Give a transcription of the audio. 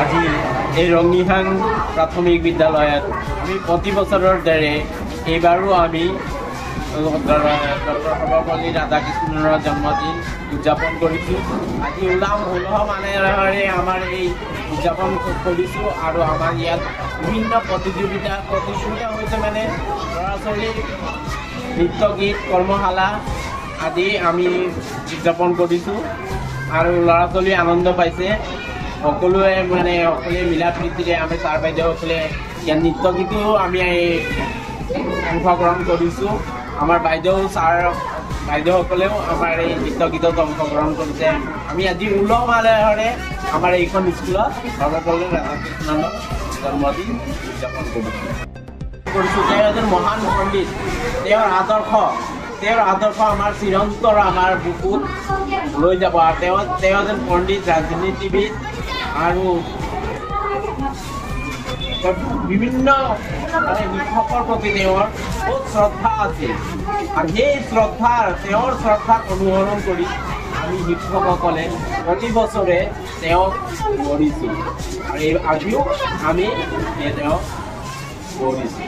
আজি এই ৰঙিহাং প্ৰাথমিক বিদ্যালয়ত আমি প্ৰতি বছৰৰ দৰে এইবাৰো আমি ডক্টৰ সৰ্বপল্লী ৰাধাকৃষ্ণনৰ জন্মদিন উদযাপন কৰিছোঁ। আজি উলাহ উলহ মানেৰে আমাৰ এই উদযাপন কৰিছোঁ আৰু আমাৰ ইয়াত বিভিন্ন প্ৰতিযোগিতা হৈছে, মানে ল'ৰা ছোৱালীৰ নৃত্য গীত, কৰ্মশালা আদি আমি উদযাপন কৰিছোঁ আৰু ল'ৰা ছোৱালী আনন্দ পাইছে। সকলোৱে মানে সকলোৱে মিলা প্ৰীতিৰে আমি ছাৰ বাইদেউসকলে ইয়াত নৃত্য গীতো আমি অংশগ্ৰহণ কৰিছোঁ। আমাৰ বাইদেউ ছাৰ বাইদেউসকলেও আমাৰ এই নৃত্য গীতত অংশগ্ৰহণ কৰিছে। আমি আজি উলহ মালহেৰে আমাৰ এইখন স্কুলত সৰ্বপল্লী ৰাধাকৃষ্ণনৰ জন্মদিন উদযাপন কৰিছোঁ। তেওঁ এজন মহান পণ্ডিত। তেওঁৰ আদৰ্শ আমাৰ চিৰন্তৰ আমাৰ বুকুত লৈ যাব। আৰু তেওঁ এজন পণ্ডিত, ৰাজনীতিবিদ আৰু বিভিন্ন মানে শিক্ষকৰ প্ৰতি তেওঁৰ বহুত শ্ৰদ্ধা আছিল আৰু সেই তেওঁৰ শ্ৰদ্ধাক অনুসৰণ কৰি আমি শিক্ষকসকলে প্ৰতি বছৰে তেওঁক সুঁৱৰিছোঁ আৰু এই আজিও আমি তেওঁক সুঁৱৰিছোঁ।